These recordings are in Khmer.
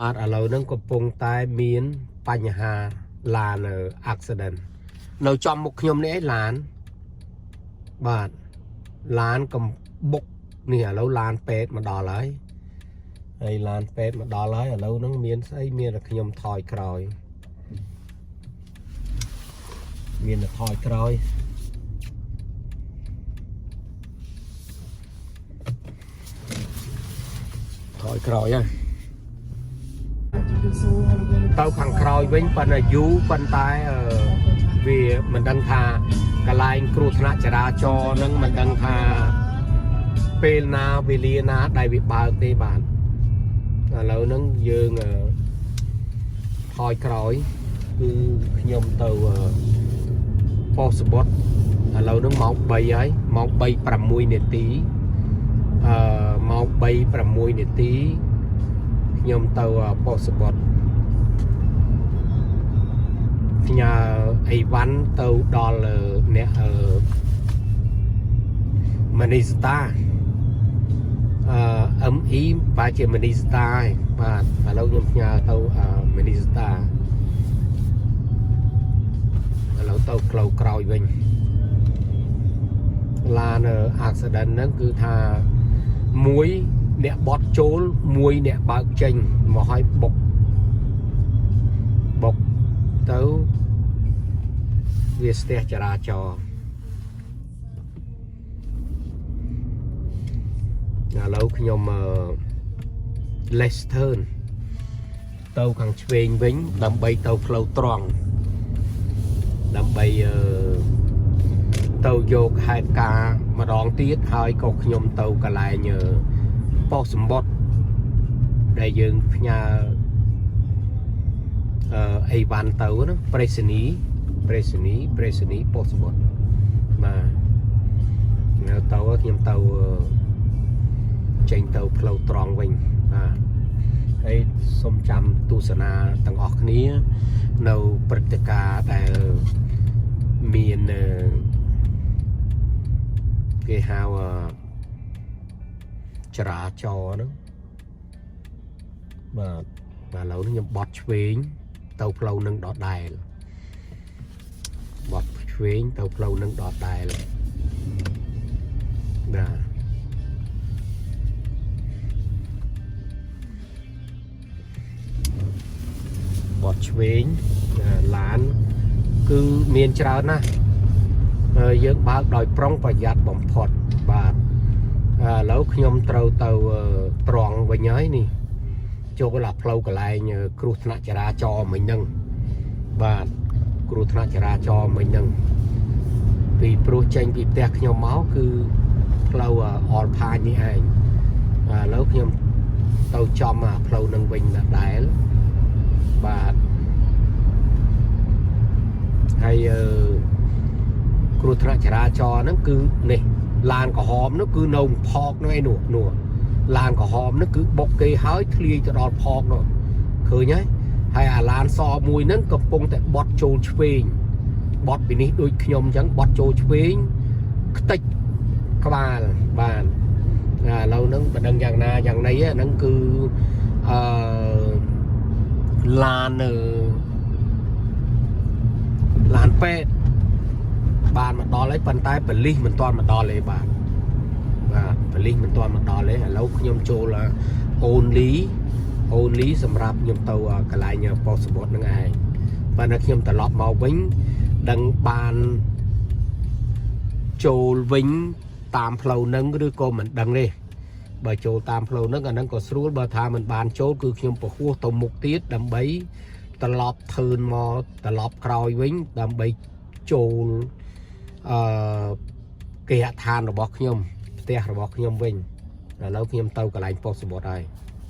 បាទឥឡូវហ្នឹងកំពុងតែមានបញ្ហាឡាន accident នៅចំមុខខ្ញុំនេះឯងឡានបាទឡានកំបុកនេះឥឡូវឡានពេទ្យមកដល់ហើយហើយឡានពេទ្យមកដល់ហើយឥឡូវហ្នឹងមានស្អីមានតែខ្ញុំថយក្រោយមានតែថយក្រោយថយក្រោយហើយ ទៅខាងក្រោយវិញប៉ុន្តែយូរប៉ុន្តែអឺវាមិនដឹងថាកន្លែងគ្រោះថ្នាក់ចរាចរណ៍នឹងមិនដឹងថាពេលណាវេលាណាដែលវាបើកទេបាទឥឡូវហ្នឹងយើងថយក្រោយគឺខ្ញុំទៅប៉ុស្តិ៍សបុតឥឡូវហ្នឹងម៉ោង3ហើយម៉ោង3 6នាទីម៉ោង3 6នាទីខ្ញុំទៅប៉ុស្តិ៍សបុត ផ្ញើអីវ៉ាន់ទៅដល់អ្នកមនីស្តាME បែរជាមនីស្តាឯងបាទឥឡូវខ្ញុំផ្ញើទៅមនីស្តាឥឡូវទៅផ្លូវក្រោយវិញឡាន accident ហ្នឹងគឺថាមួយអ្នកបត់ចូលមួយអ្នកបើកចេញមកឲ្យបុកបុកទៅវាស្ទះចរាចរណ៍ឥឡូវខ្ញុំleft turn ទៅខាងឆ្វេងវិញដើម្បីទៅផ្លូវត្រង់ដើម្បីទៅយកហេតុការណ៍ម្ដងទៀតហើយក៏ខ្ញុំទៅកន្លែងប៉ុស្តិ៍សម្បត្តិដែលយើងផ្ញើអីវ៉ាន់ទៅណាប្រេសនីប្រេសនីប្រេសនីប៉ុស្តិ៍សម្បត្តិបាទនៅទៅខ្ញុំទៅចេញទៅផ្លូវត្រង់វិញបាទហើយសូមចាំទស្សនាទាំងអស់គ្នា នៅព្រឹត្តិការណ៍ដែលមានគេហៅចរាចរណ៍ហ្នឹងបាទបាទឥឡូវនេះខ្ញុំបត់ឆ្វេងទៅផ្លូវនឹងដដែលបត់ឆ្វេងទៅផ្លូវនឹងដដែលបាទបត់ឆ្វេងឡានគឺមានច្រើនណាស់ហើយយើងបើកដោយប្រុងប្រយ័ត្នបំផុតបាទឥឡូវខ្ញុំត្រូវទៅត្រង់វិញហើយនេះចូលអាផ្លូវកន្លែងគ្រោះថ្នាក់ចរាចរណ៍មិញហ្នឹងបាទគ្រោះថ្នាក់ចរាចរណ៍មិញហ្នឹងពីព្រោះចេញពីផ្ទះខ្ញុំមកគឺផ្លូវអលផាញនេះឯងបាទឥឡូវខ្ញុំទៅចំអាផ្លូវនឹងវិញដដែលបាទហើយអឺគ្រោះថ្នាក់ចរាចរណ៍ហ្នឹងគឺនេះឡានក្រហមនោះគឺនៅផកនោះឯនោះនោះឡានក្រហមនោះគឺបុកគេហើយធ្លាយទៅដល់ផកនោះឃើញហើយហើយអាឡានសមួយហ្នឹងកំពុងតែបត់ចូលឆ្វេងបត់ពីនេះដូចខ្ញុំអញ្ចឹងបត់ចូលឆ្វេងខ្ទេចក្បាលបាទឥឡូវហ្នឹងមិនដឹងយ៉ាងណាយ៉ាងណីហ្នឹងគឺអឺឡាននៅឡានពេទ្យបានមកដល់ហើយប៉ុន្តែប៉ូលីសមិនទាន់មកដល់ទេបាទបាទប៉ូលីសមិនទាន់មកដល់ទេឥឡូវខ្ញុំចូល only only សម្រាប់ខ្ញុំទៅកន្លែងប៉ុស្តិ៍សបុតហ្នឹងឯងប៉ុន្តែខ្ញុំត្រឡប់មកវិញដឹងបានចូលវិញតាមផ្លូវហ្នឹងឬក៏មិនដឹងទេបើចូលតាមផ្លូវហ្នឹងអាហ្នឹងក៏ស្រួលបើថាមិនបានចូលគឺខ្ញុំពហោះទៅមុខទៀតដើម្បីត្រឡប់ turn មកត្រឡប់ក្រោយវិញដើម្បីចូលគេហដ្ឋានរបស់ខ្ញុំផ្ទះរបស់ខ្ញុំវិញឥឡូវខ្ញុំទៅកន្លែងប៉ុស្តិ៍សបុតហើយ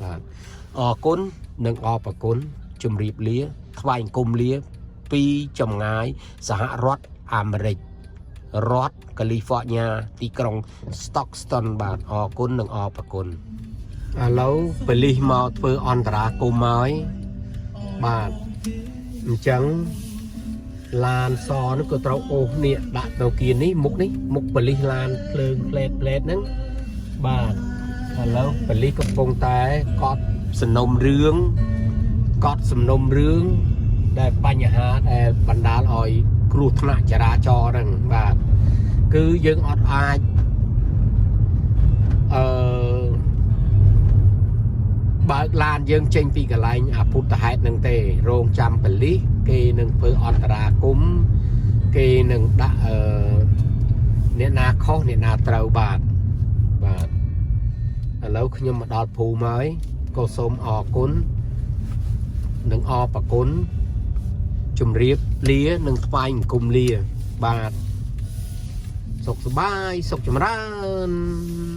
បាទអរគុណនិងអរប្រគុណជម្រាបលាថ្វាយអង្គមលាពីចម្ងាយសហរដ្ឋអាមេរិករដ្ឋកាលីហ្វ័រញ៉ាទីក្រុង Stockton បាទអរគុណនិងអរប្រគុណឥឡូវប៉ូលីសមកធ្វើអន្តរាគមន៍ហើយបាទអញ្ចឹងឡានសនោះក៏ត្រូវអូសនេះដាក់ទៅគៀននេះមុខនេះមុខប៉ូលីសឡានភ្លើងផ្លេតផ្លេតហ្នឹងបាទឥឡូវប៉ូលីសកំពុងតែកត់ សំណុំរឿងកត់សំណុំរឿងដែលបញ្ហាដែលបណ្ដាលឲ្យគ្រោះថ្នាក់ចរាចរណ៍ហ្នឹងបាទគឺយើងអត់អាចអឺបើកឡានយើងចេញពីកន្លែងអភូតហេតុហ្នឹងទេរងចាំប៉ូលីសគេនឹងធ្វើអន្តរាគមន៍គេនឹងដាក់អឺអ្នកណាខុសអ្នកណាត្រូវបាទបាទឥឡូវខ្ញុំមកដល់ភូមិហើយក៏សូមអរគុណនិងអរប្រគុណជំរាបលានិងថ្វាយបង្គំលាបាទសុខសប្បាយសុខចម្រើន។